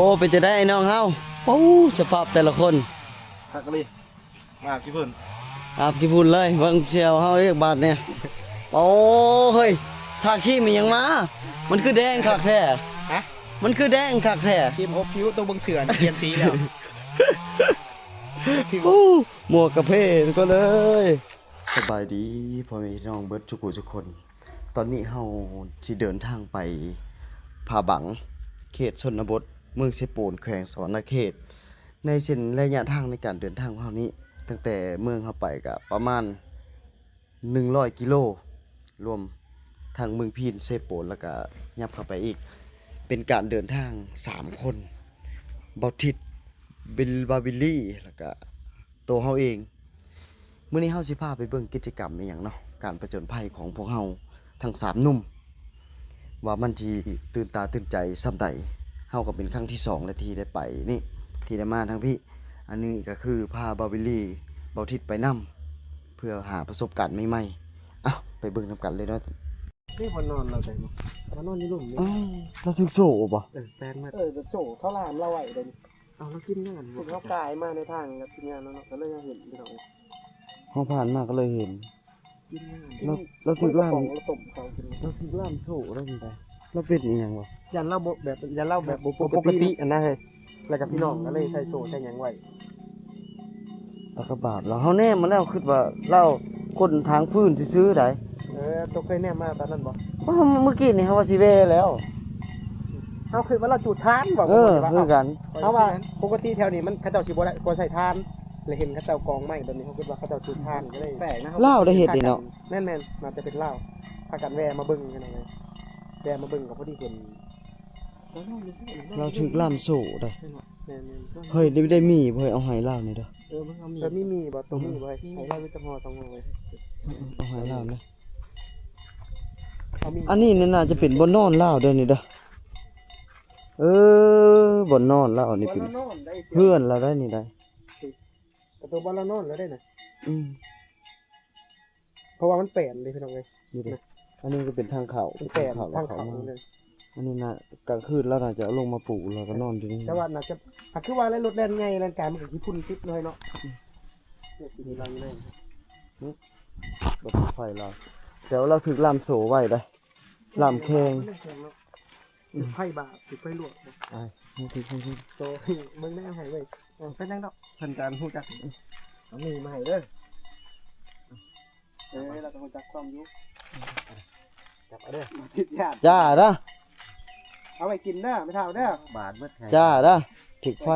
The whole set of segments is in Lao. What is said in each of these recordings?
ໂອ້ ເປັນຈັ່ງໃດອ້າຍນ້ອງເຮົາ? ໂອ້ ສະພາບແຕ່ລະຄົນ ຄັກອີ່ຫຼີ ອາບຂີ້ຝຸ່ນ ອາບຂີ້ຝຸ່ນເລີຍ. ເບິ່ງສ່ຽວເຮົາເລີຍບາດນີ້. ໂອ້ ເຮີ້ຍ ທາຄຣີມອີ່ຫຍັງມາ? ມັນຄືແດງຄັກແທ້? ຮະ? ມັນຄືແດງຄັກແທ້? ຄຣີມອົບຜິວ ໂຕເບິ່ງເສື້ອນີ້ປ່ຽນສີແລ້ວ. ໂອ້ ໝວກກະເພ ທຸກຄົນເອີຍ. ສະບາຍດີພໍ່ແມ່ພີ່ນ້ອງເບິດທຸກຜູ້ທຸກຄົນ. ຕອນນີ້ເຮົາຊິເດີນທາງໄປຜາບັງ ເຂດຊົນນະບົດ ເມືອງເຊໂປນ ແຂວງສະຫວັນນະເຂດ. ໃນເສັ້ນໄລຍະທາງໃນການເດີນທາງຂອງເຮົານີ້ ຕັ້ງແຕ່ເມືອງເຮົາໄປກະປະມານໜຶ່ງຮ້ອຍກິໂລ ລວມທັງເມືອງພີນ ເຊໂປນ ແລ້ວກະຫຍັບເຂົ້າໄປອີກ. ເປັນການເດີນທາງສາມຄົນ ເບົາທິດ ບິລ ບາບິລລີ ແລ້ວກະໂຕເຮົາເອງ. ມື້ນີ້ເຮົາຊິພາໄປເບິ່ງກິດຈະກຳອີ່ຫຍັງເນາະ ການຜະຈົນໄພຂອງພວກເຮົາທັງສາມໜຸ່ມ ວ່າມັນຊິຕື່ນຕາຕື່ນໃຈສ່ຳໃດ. ເຮົາກໍເປັນຄັ້ງທີສອງແລ້ວທີ່ໄດ້ໄປນີ້ ທີ່ໄດ້ມາທາງພີ້. ອັນນີ້ກໍຄືພາບາວິລີ ເບົາທິດໄປນຳ ເພື່ອຫາປະສົບການໃໝ່ໆ. ເອົ້າ ໄປເບິ່ງນຳກັນເລີຍເນາະ. ນີ້ບ່ອນນອນລາວໄດ້ບໍ່? ມານອນຢູ່ລຸ່ມນີ້. ອ້າວ ລາວຖືກໂສ້ບໍ່? ເອີ ແປນໝົດ. ເອີ ແບບໂສ້ເຂົາລ່າມລາວໄວ້ເດ້. ເອົາ ລາວກິນຫຍັງ? ເຮົາກາຍມາໃນທາງກັບທີມງານເນາະ ກໍເລີຍເຫັນພີ່ນ້ອງ. ເຮົາຜ່ານມາກໍເລີຍເຫັນ. ລາວຖືກລ່າມ ລາວຖືກລ່າມໂສ້ໄດ້ຈັ່ງໃດ? ລາວເປັນອີ່ຫຍັງວະ? ຢ້ານລາວບໍ່ ແບບ ຢ້ານລາວແບບບໍ່ປົກກະຕິຫັ້ນນະເຮີ້ຍ. ແລ້ວກໍພີ່ນ້ອງກໍເລີຍໃສ່ໂສ້ໃສ່ຫຍັງໄວ້. ຕາກະບາບລາວ ເຮົາແນມມາແລ້ວຄິດວ່າລາວຄົນຖາງຟືນຊື່ໆໃດ. ເອີ ໂຕເຄີຍແນມມາຕອນນັ້ນບໍ່? ເມື່ອກີ້ນີ້ເຮົາວ່າຊິແວ່ແລ້ວ. ເຮົາຄິດວ່າລາວຈູດຖ່ານບໍ່? ເອີ ຄືກັນ. ເຮົາວ່າປົກກະຕິແຖວນີ້ມັນ ເຂົາເຈົ້າຊິບໍ່ໄດ້ ບໍ່ໃຊ້ຖ່ານ ແລະເຫັນເຂົາເຈົ້າກອງໄມ້ແບບນີ້ ເຮົາຄິດວ່າເຂົາເຈົ້າຈູດຖ່ານ ກໍເລີຍແປກນະ. ລາວໄດ້ເຮັດນີ້ເນາະ. ແມ່ນໆ ໜ້າຈະເປັນລາວ. ພາກັນແວ່ມາເບິ່ງກັນເລີຍ ແວ່ມາເບິ່ງກໍພໍດີເຫັນ. ລາວຖືກລ່າມໂສ້ໄດ໋. ແມ່ນໆ ເຮີ້ຍ ໄດ້ ໄດ້ມີບໍ່ເຮີ້ຍ? ເອົາໃຫ້ລາວແດ່ເດີ. ເອີ ເບິ່ງເອົາມີ ມີ ມີບໍ່? ໂຕມີບໍ່? ໃຫ້ລາວມີຈັກຫໍ່ສອງຫໍ່ເວີຍ. ເອົາໃຫ້ລາວແດ່. ເອົາມີ ອັນນີ້ນີ້ໜ້າຈະເປັນບ່ອນນອນລາວເດີນີ້ເດີ. ເອີ ບ່ອນນອນລາວນີ້ເປັນ ບ່ອນລາວນອນໄດ໋ ເຮືອນລາວໄດ໋ນີ້ໄດ໋. ກະໂຕບ່ອນລາວນອນລາວໄດ໋ນະ. ອືມ ເພາະວ່າມັນແປນເດ້ພີ່ນ້ອງເອີຍ. ນີ້ເດ້ ອັນນີ້ກໍເປັນທາງເຂົ້າ ມັນແປນ ເປັນທາງເຂົ້າ ທາງເຂົ້າ ເຂົ້າມາເລີຍ. ອັນນີ້ນະ ກາງຄືນລາວໜ້າຈະເອົາລົງມາປູ ແລ້ວກໍນອນຢູ່ນີ້. ແຕ່ວ່າໜ້າຈະ ອາ ຄືວ່າແລ້ວ ລົດແລ່ນໃຫຍ່ແລ່ນກາຍ ມັນກໍຂີ້ຝຸ່ນຕິດໜ້ອຍເນາະ. ອືມ ເອີ ຊິມີລາວຢູ່ໃນ ອືມ ລົດໄຟລາວ ແຕ່ວ່າລາວຖືກລ່າມໂສ້ໄວ້ໄດ໋. ລ່າມແຂງ ມັນແຂງເນາະ. ອືມ ຖືກໄຟບາດ ຖືກໄຟລວກ. ອ້າຍ ມາຖືກ ມາຖືກ ໂຕ ເບິ່ງແນວໃຫ້ເວີຍ. ເອີ ເປັນຫຍັງດອກ ເພິ່ນກະຮູ້ຈັກ. ເອົາມີມາໃຫ້ເດີ. ເອີ ລາວກະຮູ້ຈັກຄວາມຢູ່. ຈັບເອົາເດີ ຕິດຍາດ. ຈ້າເດີ ເອົາໄວ້ກິນເດີ ແມ່ເຖົ້າເດີ. ບາດເບິດໄຫ້. ຈ້າເດີ ຖືກໄຟ.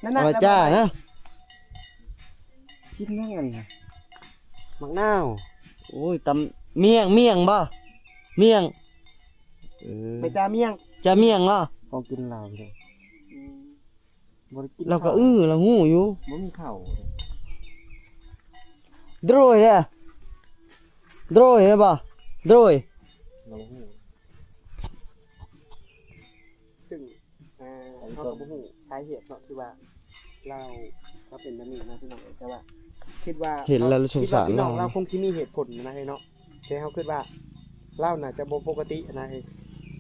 ນັ້ນນະ ເອົາໄວ້ຈ້ານະ. ກິນຫຍັງອັນນີ້? ໝາກນາວ. ໂອ້ຍ ຕຳ ໝ້ຽງ ໝ້ຽງບໍ່? ໝ້ຽງ. ເອີ ໄປຈ້າໝ້ຽງ ຈ້າໝ້ຽງເນາະ. ຂອງກິນລາວເດີ. ອືມ ບໍ່ໄດ້ກິນ ລາວກໍ ເຂົ້າ ອື້ ລາວຮູ້ຢູ່. ບໍ່ມີເຂົ້າ. ໂດຍເດີ ໂດຍເດີບໍ່ ໂດຍ. ລາວຮູ້ ຊຶ່ງ ອ່າ ເຮົາກໍບໍ່ຮູ້ສາເຫດເນາະ ທີ່ວ່າລາວມາເປັນແບບນີ້ນະພີ່ນ້ອງ. ແຕ່ວ່າຄິດວ່າ ເຫັນແລ້ວສົງສານ ຄິດວ່າພີ່ນ້ອງລາວ ລາວຄົງຊິມີເຫດຜົນນະເນາະ. ແຕ່ເຮົາຄິດວ່າລາວໜ້າຈະບໍ່ປົກກະຕິນະ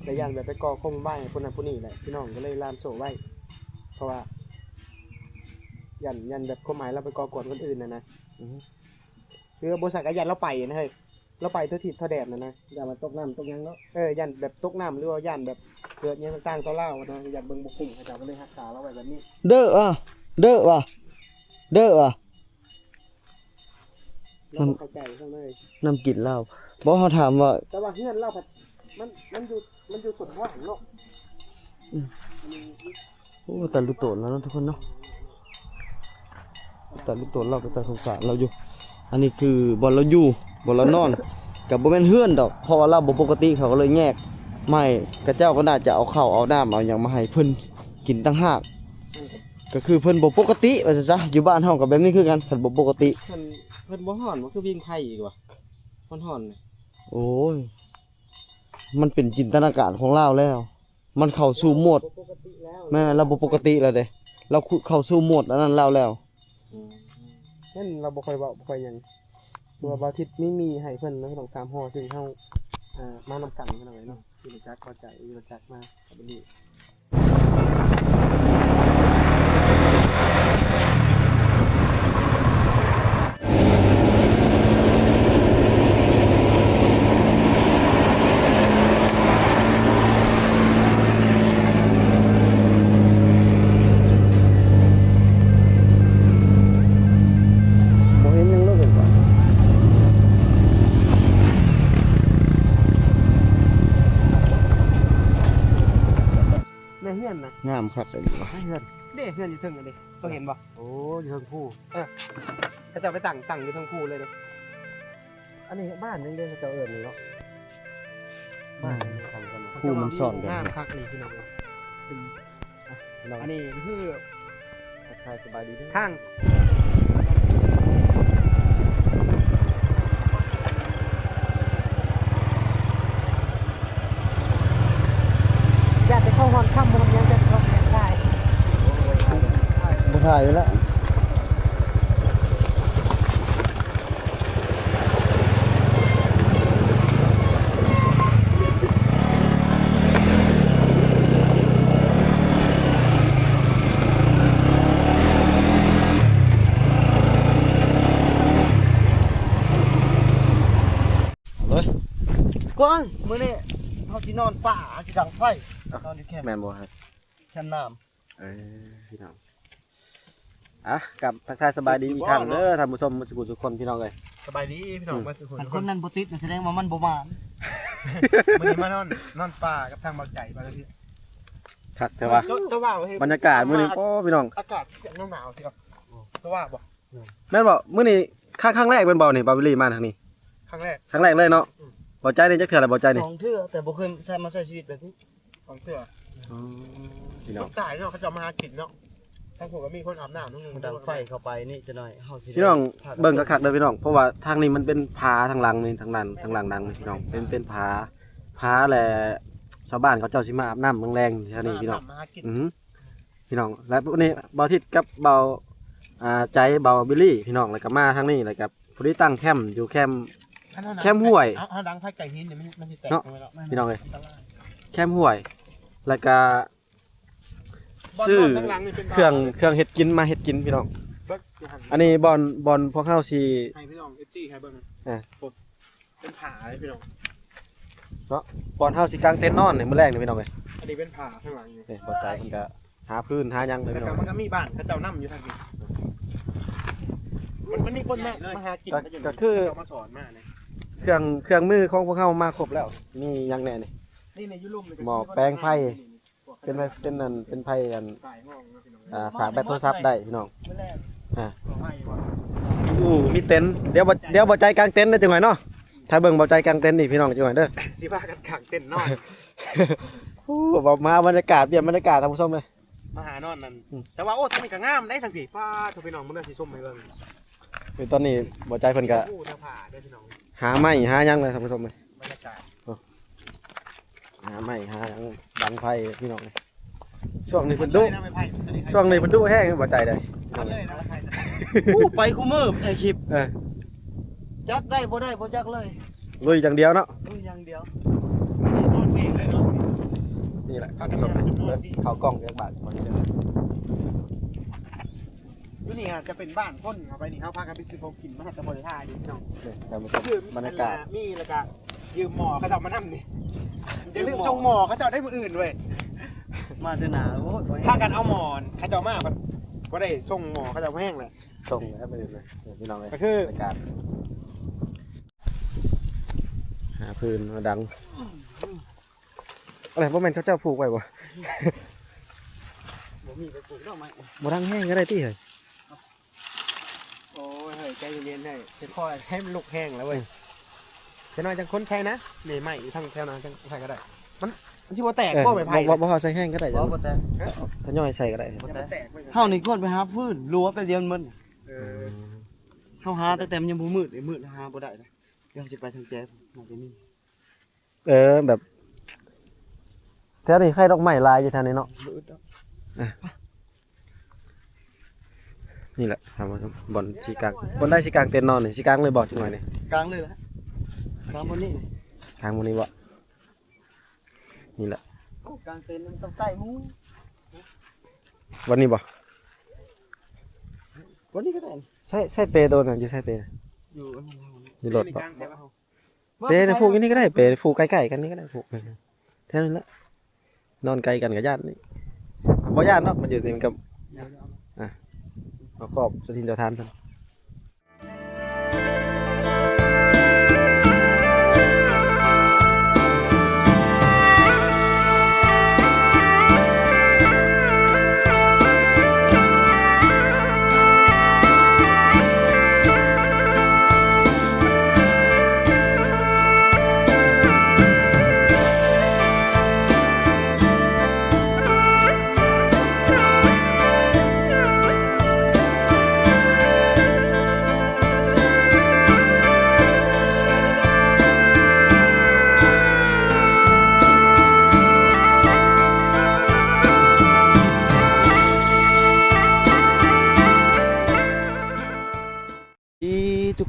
ແລະຢ້ານແບບໄປກໍ່ຄວາມວຸ່ນວາຍໃຫ້ຜູ້ນັ້ນຜູ້ນີ້ແຫຼະ ພີ່ນ້ອງກໍເລີຍລ່າມໂສ້ໄວ້. ເພາະວ່າຢ້ານ ຢ້ານແບບຄວາມໝາຍລາວໄປກໍ່ກວນຄົນອື່ນນະນະ. ອື ຫຼືວ່າບໍ່ຊັ້ນກໍຢ້ານລາວໄປນະເຮີ້ຍ. ລາວໄປທົ່ວທິດທົ່ວແດນນະນະ. ຢ້ານວ່າຕົກນ້ຳຕົກຫຍັງເນາະ. ເອີ ຢ້ານແບບຕົກນ້ຳ ຫຼືວ່າຢ້ານແບບເກີດຫຍັງຕ່າງໆຕໍ່ລາວນະ ຢ້ານເບິ່ງບໍ່ກຸ້ມ ເຂົາເຈົ້າກໍເລີຍຮັກສາລາວໄວ້ແບບນີ້. ເດີອະ ເດີອະ ເດີອະ. ລາວບໍ່ເຂົ້າໃຈເຂົາເລີຍ ນ້ຳກິນລາວ. ບໍ່ ເຮົາຖາມວ່າ ແຕ່ວ່າເຮືອນລາວພັດ ມັນ ມັນຢູ່ ມັນຢູ່ສົມຫວ່າງເນາະ. ອືມ ອັນນີ້ ໂອ້ ຕາລຸໂຕນລາວເນາະທຸກຄົນເນາະ. ຕາລຸໂຕນລາວ ເປັນຕາສົງສານລາວຢູ່. ອັນນີ້ຄືບ່ອນລາວຢູ່ ບ່ອນລາວນອນ ກໍບໍ່ແມ່ນເຮືອນດອກ ເພາະວ່າລາວບໍ່ປົກກະຕິ ເຂົາກໍເລີຍແຍກມາໃຫ້. ເຂົາເຈົ້າກໍໜ້າຈະເອົາເຂົ້າເອົານ້ຳເອົາຫຍັງມາໃຫ້ເພິ່ນກິນຕ່າງຫາກ. ກໍຄືເພິ່ນບໍ່ປົກກະຕິວ່າຊັ້ນຊະ. ຢູ່ບ້ານເຮົາກໍແບບນີ້ຄືກັນ ຄັນບໍ່ປົກກະຕິ. ເພິ່ນ ເພິ່ນບໍ່ຮ້ອນບໍ່ ຄືຜິງໄຟອີກຫວາ ຮ້ອນໆນະ. ໂອ້ຍ ມັນເປັນຈິນຕະນາການຂອງລາວແລ້ວ. ມັນເຂົ້າສູ່ໂໝດ ບໍ່ປົກກະຕິແລ້ວ. ແມ່ນ ລາວບໍ່ປົກກະຕິແລ້ວເດ້ ລາວເຂົ້າສູ່ໂໝດອັນນັ້ນລາວແລ້ວ. ອືມ ແມ່ນ ລາວບໍ່ຄ່ອຍເວົ້າ ບໍ່ຄ່ອຍຫຍັງ. ຄືວ່າ ອືມ ບ່າວທິດມີ ມີໃຫ້ເພິ່ນເນາະ ສອງສາມຫໍ່ ຊຶ່ງເຮົາ ເອີ ມານຳກັນພີ່ນ້ອງເອີຍເນາະ. ທີ່ຮູ້ຈັກເຂົ້າໃຈ ທີ່ຮູ້ຈັກມາ ກໍບໍ່ຮູ້. ງາມຄັກອີ່ຫຼີວະ ເຮືອນ ເດ້ ເຮືອນຢູ່ເທິງນັ້ນເດ້ ເຈົ້າເຫັນບໍ່? ໂອ້ ຢູ່ເທິງພູ ເອີ ເຂົາເຈົ້າໄປຕັ້ງ ຕັ້ງຢູ່ເທິງພູເລີຍເດ້. ອັນນີ້ບ້ານຫຍັງເດ້ ເຂົາເຈົ້າເອີ້ນນີ້ເນາະ? ບ້ານຫຍັງເດ້ ຖາມກ່ອນ ພູມັນຊ້ອນກັນ ງາມຄັກນີ້ພີ່ນ້ອງເອີຍ. ພີ່ນ້ອງ ອັນນີ້ຄື ທັກທາຍສະບາຍດີເດີ ທາງ ຢ້ານແຕ່ເຂົ້າຮອດຄ່ຳຮອດຫຍັງ ຈະເຂົ້າໄປຖ່າຍ ບໍ່ຖ່າຍຢູ່ແລ້ວ. ເອົາເລີຍ ກ່ອນ ມື້ນີ້ເຮົາຊິນອນປ່າ ເຮົາຊິດັງໄຟ ນອນຢູ່ແຄມ ແມ່ນບໍ່? ແຄມນ້ຳ ເອີ ພີ່ນ້ອງ ອ່ະ ກັບທັກທາຍສະບາຍດີອີກຄັ້ງເດີ ທ່ານຜູ້ຊົມໝົດສູ່ຜູ້ສູ່ຄົນ ພີ່ນ້ອງເອີຍ. ສະບາຍດີພີ່ນ້ອງ ອືມ ໝົດສູ່ຜູ້ ຄັນຄົນນັ້ນບໍ່ຕິດນະ ສະແດງວ່າມັນບໍ່ໝານ. ມື້ນີ້ມານອນ ນອນປ່າກັບທາງເບົາໃຈ ບາງທີ ຄັກແທ້ວະ ເຈົ້າ ເຈົ້າວ່າ ບັນຍາກາດມື້ນີ້ ໂອ້ ພີ່ນ້ອງ ອາກາດໜາວໆ ຊິເອົາ ເຈົ້າວ່າບໍ່? ແມ່ນບໍ່? ມື້ນີ້ຄັ້ງ ຄັ້ງແລກແມ່ນບໍ່ນີ້ ບ່າວວິລລີມາທາງນີ້? ຄັ້ງແລກ ຄັ້ງແລກເລີຍເນາະ. ອືມ ເບົາໃຈນີ້ຈັກເທື່ອແລ້ວ ເບົາໃຈນີ້? ສອງເທື່ອ ແຕ່ບໍ່ເຄີຍໃຊ້ ມາໃຊ້ຊີວິດແບບນີ້ ສອງເທື່ອ. ອໍ ພີ່ນ້ອງ ຕົກໃຈເນາະ ເຂົາເຈົ້າມາຫາກິນເນາະ. ທາງພຸ້ນກໍມີຄົນອາບນ້ຳ ທາງພຸ້ນ ດັງໄຟເຂົ້າໄປນີ້ຈັກໜ້ອຍ ເຮົາຊິ ພີ່ນ້ອງ ເບິ່ງຄັກໆເດີພີ່ນ້ອງ ເພາະວ່າທາງນີ້ມັນເປັນຜາ ທາງຫຼັງນີ້ ທາງດ້ານ ທາງຫຼັງດັງນີ້ພີ່ນ້ອງ ເປັນ ເປັນຜາ ຜາ ແລະ ຊາວບ້ານເຂົາເຈົ້າຊິມາອາບນ້ຳແລງໆ ແຖວນີ້ພີ່ນ້ອງ. ມາອາບນ້ຳ ມາຫາກິນ ອື ພີ່ນ້ອງ ແລະ ມື້ນີ້ບ່າວທິດກັບບ່າວ ອ່າ ໃຈ ບ່າວບິລລີ ພີ່ນ້ອງ ແລ້ວກໍມາທາງນີ້ ແລ້ວກໍພໍດີຕັ້ງແຄມຢູ່ແຄມ ຄັນເຮົາ ແຄມຫ້ວຍ ເຮົາ ເຮົາດັງໄຟໃຈຫີນນີ້ ມັນ ມັນຊິແຕກ ເນາະ ພີ່ນ້ອງເອີຍ ເນາະ ແຄມຫ້ວຍ ແລ້ວກໍ ບໍ່ ຊື້ ບ່ອນທາງຫຼັງນີ້ເປັນ ເຄື່ອງ ເຄື່ອງເຮັດກິນມາເຮັດກິນພີ່ນ້ອງ. ເບິ່ງຢູ່ຫັ້ນ ອັນນີ້ບ່ອນ ບ່ອນພວກເຮົາຊິ ໃຫ້ພີ່ນ້ອງ ເອັຟຊີ ໃຫ້ເບິ່ງ ອ່າ ໂອ້ ເປັນຜາເລີຍພີ່ນ້ອງເນາະ ບ່ອນເຮົາຊິກາງເຕັນນອນນີ້ມື້ແລງນີ້ພີ່ນ້ອງເອີຍ. ອັນນີ້ເປັນຜາທາງຫຼັງນີ້ ນີ້ ບໍ່ໄກເພິ່ນກໍຫາພື້ນຫາຫຍັງເລີຍ ແລ້ວກໍມັນກໍມີບ້ານເຂົາເຈົ້ານຳຢູ່ທາງນີ້. ມັນ ມັນມີຄົນມາ ມາຫາກິນ ກໍ ກໍຄື ເຂົາເຈົ້າມາສອນມານີ້ ເຄື່ອງ ເຄື່ອງມືຂອງພວກເຮົາມາຄົບແລ້ວ. ມີຫຍັງແດ່ນີ້? ນີ້ ນີ້ຢູ່ລຸ່ມນີ້ ໝໍ້ແປງໄຟ ນີ້ ເປັນໄຟ ເປັນອັນ ເປັນໄຟອັນ ສາຍຫ້ອງເນາະພີ່ນ້ອງ ອ່າ ສາກແບັດໂທລະສັບໄດ້ພີ່ນ້ອງ. ອ່າ ໂອ້ ມີເຕັນ ດຽວ ດຽວເບົາໃຈກາງເຕັນເດີຈັກໜ່ອຍເນາະ. ຖ້າເບິ່ງເບົາໃຈກາງເຕັນອີກພີ່ນ້ອງ ຈັກໜ່ອຍເດີ ຊິພາກັນກາງເຕັນນອນ. ໂອ້ ມາບັນຍາກາດ ປ່ຽນບັນຍາກາດທ່ານຜູ້ຊົມເອີຍ ມາຫານອນນັ້ນ. ອືມ ແຕ່ວ່າ ໂອ້ ທາງນີ້ກໍງາມເດ້ທາງພີ້ ປ້າໂທ້ ພີ່ນ້ອງ ມື້ໜ້າຊິຊົມໃຫ້ເບິ່ງ. ຄືຕອນນີ້ເບົາໃຈເພິ່ນກໍ ໂອ້ ເສື້ອຜ້າເດີພີ່ນ້ອງ ຫາໄມ້ຫາຫຍັງເລີຍທ່ານຜູ້ຊົມເອີຍ ບັນຍາກາດ. ໂອ້ ຫາໄມ້ຫາຫຍັງດັງໄຟພີ່ນ້ອງເອີຍ. ຊ່ວງນີ້ເພິ່ນດຸ ຊ່ວງນີ້ເພິ່ນດຸແຮງ ເບົາໃຈເດ້. ໂອ້ ໄປຄູ່ມື້ໄປຖ່າຍຄລິບ ເອີ ຈັກໄດ້ບໍ່ໄດ້ບໍ່ຈັກເລີຍ ລຸຍຢ່າງດຽວເນາະ ລຸຍຢ່າງດຽວ. ນີ້ແຫຼະທ່ານຜູ້ຊົມ ເຂົ້າກ້ອງຈັກບາດ ຢູ່ນີ້ອາດຈະເປັນບ້ານຄົນ ເຂົ້າໄປນີ້ເຮົາພາກັນໄປຊື້ຂອງກິນມາ ແຕ່ບໍ່ໄດ້ຖ່າຍເດ້ພີ່ນ້ອງ. ນີ້ທ່ານຜູ້ຊົມ ຄື ບັນຍາກາດ ອັນນ່າ ມີແລ້ວກະຢືມໝໍ້ເຂົາເຈົ້າມານຳນີ້ ຢ່າລືມສົ່ງໝໍ້ເຂົາເຈົ້າໄດ້ມື້ອື່ນເວີຍ ມາເທື່ອໜ້າ. ໂອ້ຍ ພາກັນເອົາໝໍ້ເຂົາເຈົ້າມາ ບໍ່ໄດ້ສົ່ງໝໍ້ເຂົາເຈົ້າແຮງແຫຼະ ສົ່ງແລ້ວມື້ອື່ນເລີຍ. ນີ້ພີ່ນ້ອງເອີຍ ກໍຄື ບັນຍາກາດ ຫາພື້ນມາດັງ. ອະໄລ ບໍ່ແມ່ນເຂົາເຈົ້າຜູກໄວ້ບໍ່? ບໍ່ມີໄປຜູກດອກໄມ້ ບໍ່ດັງແຮງກໍໄດ້ຕິເຮີ້ຍ? ໂອ້ຍ ເຮີ້ຍ ໃຈເຢັນໆ ເຮີ້ຍ ຄ່ອຍໆ ໃຫ້ມັນລຸກແຮງແລ້ວເວີຍ. ອືມ ຈັກໜ້ອຍຈັ່ງຄົນໃສ່ນະ ນີ້ໄມ້ຢູ່ທາງແຖວນັ້ນ ຈັ່ງໃສ່ກໍໄດ້. ມັນ ມັນຊິບໍ່ແຕກ ເອີ ບໍ່ໄມ້ໄຜ່ ບໍ່ ບໍ່ ບໍ່ເອົາໃສ່ແຮງກໍໄດ້. ບໍ່ ບໍ່ແຕກ ທະຍອຍໃສ່ກໍໄດ້ ບໍ່ແຕກ. ເຮົານີ້ຄວນໄປຫາຟືນ ຫຼືວ່າໄປດຽວມັນໝົດ. ເອີ ອືມ ເຮົາຫາຕັ້ງແຕ່ມັນຍັງບໍ່ມືດ ມືດຫາບໍ່ໄດ້. ດຽວເຮົາຊິໄປທາງແຈ ໜ້າຈະມີ. ເອີ ແບບ ແຖວນີ້ໄຄດອກໄມ້ຫຼາຍຢູ່ແຖວນີ້ເນາະ ບໍ່ອຶດດອກ. ອ່ະ ນີ້ແຫຼະ ທ່ານຜູ້ຊົມ ບ່ອນຊິກາງ ບ່ອນໃດຊິກາງເຕັນນອນນີ້ ຊິກາງເລີຍບໍ່ ຈັກໜ້ອຍນີ້? ກາງເລີຍລະ ກາງບ່ອນນີ້ ກາງບ່ອນນີ້ບໍ່? ນີ້ແຫຼະ ໂອ້ ກາງເຕັນມັນຕ້ອງໃຕ້ມຸ້ງ ບ່ອນນີ້ບໍ່? ບ່ອນນີ້ກໍໄດ້. ໃຊ້ ໃຊ້ເປໂຕນັ້ນ ຢູ່ໃສເປ? ຢູ່ອັນນັ້ນ ຢູ່ລົດບໍ່? ເປນະ ຜູກຢູ່ນີ້ກໍໄດ້ ເປຜູກໃກ້ໆກັນນີ້ກໍໄດ້ ຜູກແຖວນີ້ແຫຼະ. ນອນໃກ້ກັນກໍຢ້ານນີ້ ບໍ່ຢ້ານເນາະ ມັນຢູ່ນີ້ມັນກໍ ອ່ະ ເອົາຂອບເຈົ້າຖິ່ນເຈົ້າຖານເພິ່ນ.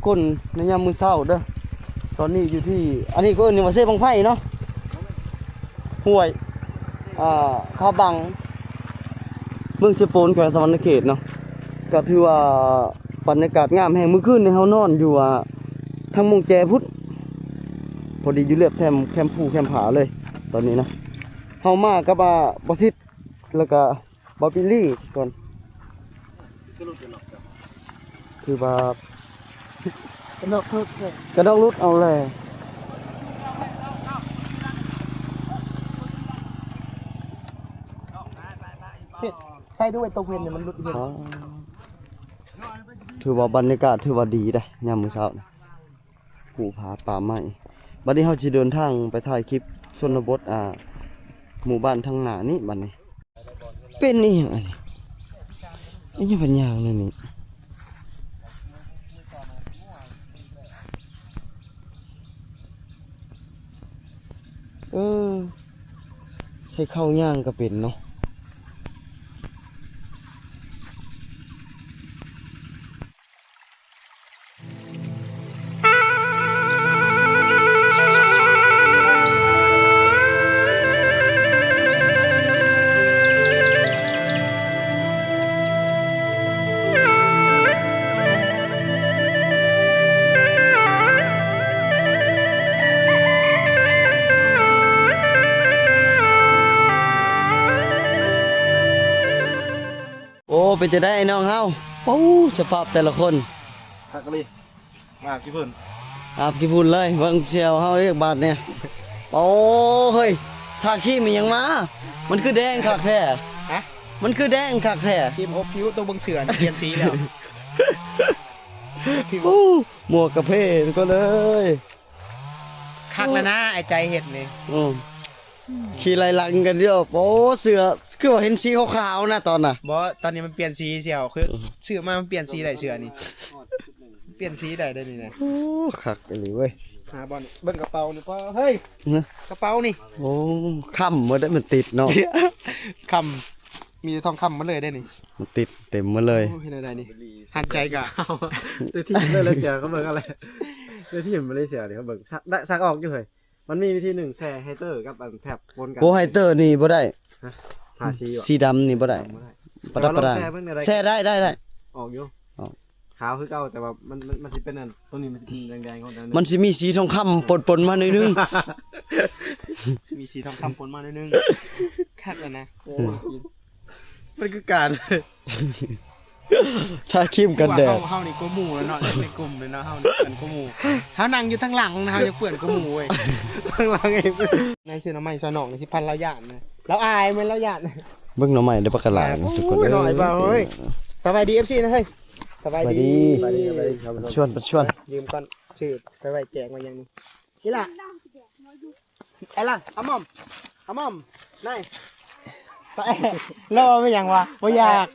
ຄົນໃນຍາມມື້ເຊົ້າເດີ້. ຕອນນີ້ຢູ່ທີ່ ອັນນີ້ກໍເອີ້ນວ່າເຊບັ້ງໄຟເນາະ ຫ້ວຍ ອ່າ ຜາບັງ ເມືອງເຊໂປນ ແຂວງສະຫວັນນະເຂດເນາະ. ກໍຖືວ່າບັນຍາກາດງາມແຮງ. ມື້ຄືນນີ້ເຮົານອນຢູ່ ອ່າ ທາງໂມງແຈພຸ້ນ ພໍດີຢູ່ລຽບແຄມ ແຄມພູແຄມຜາເລີຍ. ຕອນນີ້ນະ ເຮົາມາກັບ ອ່າ ບໍ່ສິດ ແລ້ວກໍ ບາບິລີກ່ອນ ຄືວ່າ ກະດອກຫຼຸດເລີຍ ກະດອກຫຼຸດເອົາແລ້ວ. ເຮັດ ໃສ່ດູໄອ້ຕົກເວັນນີ້ມັນຫຼຸດເຫັນ. ອໍ ຖືວ່າບັນຍາກາດຖືວ່າດີເດ້ຍາມມື້ເຊົ້ານີ້. ພູຜາປ່າໄມ້. ບັດນີ້ເຮົາຊິເດີນທາງໄປຖ່າຍຄລິບຊົນນະບົດ ອ່າ ໝູ່ບ້ານທາງໜ້ານີ້ບັດນີ້. ເປັນອີ່ຫຍັງອັນນີ້? ອີ່ຫຍັງເປັນຫຍັງແນວນີ້? ເອີ ໃສ່ເຂົ້າຍ່າງກໍເປັນເນາະ. ໂອ້ ເປັນຈັ່ງໃດອ້າຍນ້ອງເຮົາ? ໂອ້ ສະພາບແຕ່ລະຄົນ ຄັກອີ່ຫຼີ ມາອາບຂີ້ຝຸ່ນ ອາບຂີ້ຝຸ່ນເລີຍ. ເບິ່ງສ່ຽວເຮົາອີກບາດນີ້. ໂອ້ ເຮີ້ຍ ທາຄຣີມອີ່ຫຍັງມາ? ມັນຄືແດງຄັກແທ້? ຮະ? ມັນຄືແດງຄັກແທ້? ຄຣີມອົບຜິວ ຕົວເບິ່ງເສື້ອນີ້ປ່ຽນສີແລ້ວ. ໝວກກະເພ ທຸກຄົນເອີຍ. ຄັກແລ້ວນະ ໄອ້ໃຈເຮັດນີ້. ອືມ ຂີ່ໄລ່ຫຼັງກັນຢູ່. ໂອ້ ເສື້ອຄືວ່າເຫັນສີຂາວໆນະຕອນນະ. ບໍ່ ຕອນນີ້ມັນປ່ຽນສີສ່ຽວ ຄື ອືມ ຊື້ມາມັນປ່ຽນສີໄດ້ເສື້ອນີ້ ປ່ຽນສີໄດ້ເດ້ນີ້ນະ. ໂອ້ ຄັກອີ່ຫຼີເວີຍ. ຫາບ່ອນເບິ່ງກະເປົານີ້ ປ້າ ເຮີ້ຍ ຮະ ກະເປົານີ້. ໂອ້ ຄ້ຳໝົດເດ້ ມັນຕິດເນາະ ຄ້ຳ ມີແຕ່ທອງຄຳໝົດເລີຍເດ້ນີ້ ມັນຕິດເຕັມໝົດເລີຍ. ໂອ້ ເຮັດແນວໃດນີ້ ຫັນໃຈກະ ໄດ້ຖິ້ມເລີຍ ແລ້ວເສື້ອເຂົາເບິ່ງເອົາແຫຼະ ໄດ້ຖິ້ມມາເລີຍເສື້ອນີ້ ເຂົາເບິ່ງ ຊັກ ໄດ້ ຊັກອອກຢູ່ເຮີ້ຍ. ມັນມີວິທີໜຶ່ງ ແຊ່ໄຮເຕີກັບອັນແຟບປົນກັນ. ໂອ້ ໄຮເຕີນີ້ບໍ່ໄດ້ ຮະ ທາສີ ສີດຳນີ້ບໍ່ໄດ້ ບໍ່ໄດ້ ປະດັບປະດາ ແຊ່ເບິ່ງແນວໃດ ແຊ່ໄດ້ ໄດ້ ໄດ້ ອອກຢູ່ ອອກ ຂາວຄືເກົ່າ ແຕ່ວ່າມັນ ມັນ ມັນຊິເປັນອັນ ຕົວນີ້ມັນຊິເປັນແດງໆ ຂອງ ມັນຊິມີສີທອງຄຳປົນໆມາໜ້ອຍໜຶ່ງ ມີສີທອງຄຳປົນມາໜ້ອຍໜຶ່ງ. ຄັກແລ້ວນະ. ໂອ້ ມັນຄືການ ທາຄຣີມກັນແດດ. ເຮົາ ເຮົານີ້ກວ່າໝູ່ແລ້ວເນາະ ໃນກຸ່ມນີ້ເນາະ ເຮົານີ້ເປື້ອນກວ່າໝູ່. ເຮົານັ່ງຢູ່ທາງຫຼັງນະ ເຮົາຍັງເປື້ອນກວ່າໝູ່ເວີຍ ທາງຫຼັງເອງ. ໃນຊື້ໜໍ່ໄມ້ຊ່ອຍນ້ອງ ສິພັນລາວຢ້ານນະ ລາວອາຍ ແມ່ນລາວຢ້ານ. ເບິ່ງໜໍ່ໄມ້ເດີ ບັກກະຫຼາຍ ໂອ້ ທຸກຄົນເອີຍ ນ້ອຍບໍ່ເຮີ້ຍ. ສະບາຍດີ ເອັຟຊີ ນະເຮີ້ຍ ສະບາຍດີ ສະບາຍດີ ສະບາຍດີ. ຊວນ ຊວນ ຢືມກ່ອນ ຊື້ໄປໄວ້ແກງໄວ້ຫຍັງນີ້. ອີ່ຫຼ້າ ເອີລະ ອາໝອມ ອາໝອມ ນາຍ ລໍໄປຫຍັງວະ? ບໍ່ຢາກ.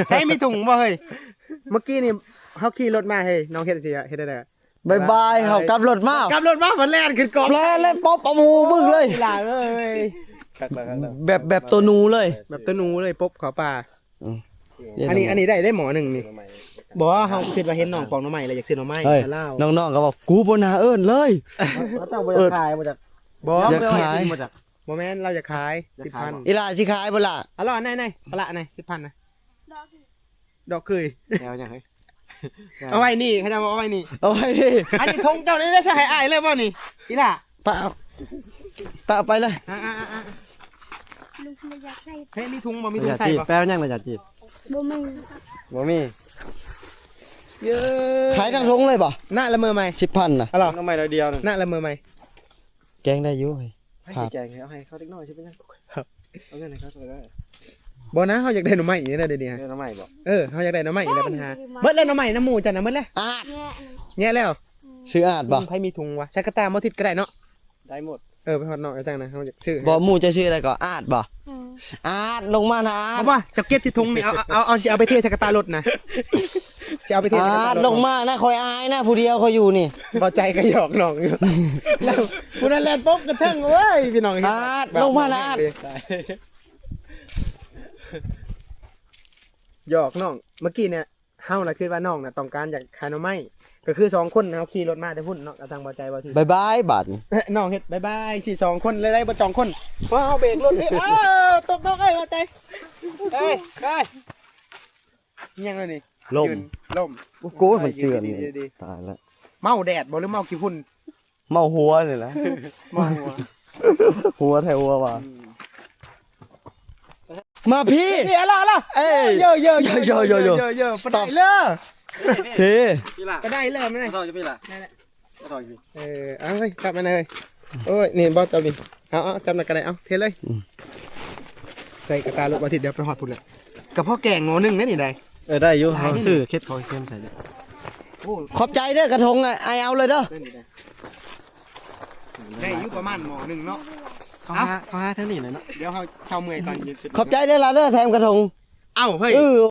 ໃສ ມີຖົງບໍ່ເຮີ້ຍ? ເມື່ອກີ້ນີ້ເຮົາຂີ່ລົດມາເຮີ້ຍ ນ້ອງເຮັດຈັ່ງຊີ້ ເຮັດໄດ້ ບາຍບາຍ. ເຮົາກັບລົດມາ ກັບລົດມາ ມັນແລ່ນຂຶ້ນກອງ ແລ່ນ ແລ່ນ ປົບ ເອົາໝູບຶ້ງເລີຍ ອີ່ຫຼ້າເອີຍ. ຄັກແລ້ວ ຄັກແລ້ວ ແບບ ແບບຕົວໜູເລີຍ ແບບຕົວໜູເລີຍ ປົບເຂົ້າປ່າ. ອືມ ອັນນີ້ ອັນນີ້ໄດ້ ໄດ້ໝໍ້ໜຶ່ງນີ້. ບໍ່ ເຮົາຄິດວ່າເຫັນນ້ອງປອກໜໍ່ໄມ້ແລ້ວຢາກຊື້ໜໍ່ໄມ້ ເຮີ້ຍ ໃຫ້ລາວ. ນ້ອງໆກໍບອກ ກູບໍ່ໜ້າເອີ້ນເລີຍ. ເຂົາເຈົ້າບໍ່ຢາກຂາຍ ບໍ່ຈັກ ບໍ່ ຢາກຂາຍ ບໍ່ຈັກ ບໍ່ແມ່ນ ລາວຢາກຂາຍ ສິບພັນ. ອີ່ຫຼ້າຊິຂາຍບໍ່ລະ? ອາ ລະ ນາຍ ນາຍ ປະລະ ນາຍ ສິບພັນນະ. ດອກຄືຍ ແນວຫຍັງເຮີ້ຍ? ເອົາໄວ້ນີ້ ເຂົາເຈົ້າບອກເອົາໄວ້ນີ້ ເອົາໄວ້ນີ້. ອັນນີ້ຖົງເຈົ້າໄດ້ໃສ່ໃຫ້ອ້າຍເລີຍບໍ່ນີ້ ອີ່ຫຼ້າ? ປະ ປະເອົາໄປເລີຍ. ອາໆໆ ເຮີ້ຍ ມີຖົງບໍ່? ມີຖົງໃສ່ບໍ່? ແປຫຍັງລະ ຢາຈີດ? ບໍ່ມີ ບໍ່ມີ. ເຢີ ຂາຍທັງຖົງເລີຍບໍ່? ນະ ລະເມີໃໝ່ ສິບພັນນະ. ອາ ລະ ໜໍ່ໄມ້ໜ້ອຍດຽວນະ ນະ ລະເມີໃໝ່. ແກງໄດ້ຢູ່ເຮີ້ຍ. ໃຜຊິແກງໃຫ້? ເອົາໃຫ້ເຂົາເດັກນ້ອຍຊິເປັນຫຍັງ? ເອົາເງິນໃຫ້ເຂົາເທົ່າໃດ? ບໍ່ນະ ເຮົາຢາກໄດ້ໜໍ່ໄມ້ນີ້ນະ ດຽວນີ້ ເອີ ໜໍ່ໄໝ້ບໍ່? ເອີ ເຮົາຢາກໄດ້ໜໍ່ໄມ້ນີ້ແຫຼະ ບັນຫາ. ເບິດແລ້ວໜໍ່ໄມ້ນຳໝູ່ເຈົ້ານະ ເບິດແລ້ວ. ອາດ ແຍະແລ້ວ ຊື້ອາດບໍ່? ໃຜມີຖົງວະ? ໃສ່ກະຕ່າໝໍ້ທິດກໍໄດ້ເນາະ ໄດ້ໝົດ. ເອີ ໄປຮອດນ້ອງອາຈານນະ ເຮົາຢາກຊື້. ບໍ່ ໝູ່ເຈົ້າຊື່ໃດກໍ? ອາດບໍ່? ອາດ ລົງມານະ ອາດ. ບໍ່ວ່າ ເຈົ້າເກັບຊິຖົງນີ້ ເອົາ ເອົາ ເອົາ ຊິເອົາໄປເທໃສ່ກະຕ່າລົດນະ. ຊິເອົາໄປເທໃສ່ກະຕ່າລົດ. ອາດ ລົງມານະ ຂ້ອຍອາຍນະ ຜູ້ດຽວຂ້ອຍຢູ່ນີ້. ບໍ່ໃຈກໍຫຍອກນ້ອງຢູ່ ຜູ້ນັ້ນແລ່ນປົບກະເທິງ. ໂອ້ຍ ພີ່ນ້ອງ ອາດ ລົງມານະ ອາດ. ຫຍອກນ້ອງ ເມື່ອກີ້ນີ້ ເຮົານະຄິດວ່ານ້ອງນະຕ້ອງການຢາກຂາຍໜໍ່ໄມ້ ກໍຄືສອງຄົນເຮົາຂີ່ລົດມາແຕ່ພຸ້ນເນາະ ກະທາງບໍ່ໃຈບໍ່ຖືກ ບາຍບາຍບາດນີ້ ນ້ອງເຮັດບາຍບາຍຊິສອງຄົນເລີຍໄດ້ບໍ່ສອງຄົນ ເພາະເຮົາເບຣກລົດເຮັດ ເອີ ຕົກ ຕົກ ເອີຍ ບໍ່ໃຈ ເອີຍ ເອີຍ ຫຍັງລະນີ້ ລົມ ລົມ ໂອ້ໂຫ ມັນເຈື່ອນນີ້ ດີໆ ຕາຍລະ ເມົາແດດບໍ່ ຫຼືເມົາຂີ້ຝຸ່ນ? ເມົາຫົວນີ້ແຫຼະ ເມົາຫົວ ຫົວແທ້ຫົວວ່າ ອືມ ມາພີ້ ນີ້ລະລະ ເອີຍ ເຢີ ເຢີ ເຢີ ສະຕັອບ ໄປໄດ້ເລີຍ ພີ້ ໄປໄດ້ເລີຍ ມາ ມາຕໍ່ຢູ່ພີ້ລະ ນັ້ນແຫຼະ ມາຕໍ່ຢູ່ພີ້ ເອີ ເອົາເຮີ້ຍ ຈັບມາເລີຍ ໂອ້ຍ ນີ້ບໍ່ຈັບນີ້ ເອົາ ເອົາ ຈັບນັ້ນກໍໄດ້ ເອົາ ເທເລີຍ ອືມ ໃສ່ກະຕ່າລົດບໍ່ທິດ ດຽວໄປຮອດພຸ້ນແຫຼະ ກະພໍແກງໝໍ້ໜຶ່ງໄດ້ນີ້ໄດ ເອີ ໄດ້ຢູ່ ໄດ້ ເຮົາຊື້ເຄັດຂອງເຄັມໃສ່ເດີ ໂອ້ ຂອບໃຈເດີ ກະທົງ ອ້າຍເອົາເລີຍເດີ ໄດ້ນີ້ໄດ ໄດ້ຢູ່ປະມານໝໍ້ໜຶ່ງເນາະ ເຂົາຫາ ເອົາ ເຂົາຫາທາງນີ້ແຫຼະເນາະ ດຽວເຮົາເຊົາເມື່ອຍກ່ອນ ຂອບໃຈເດີລະເດີ ແຖມກະທົງ ເອົ້າ ເຮີ້ຍ ເອີ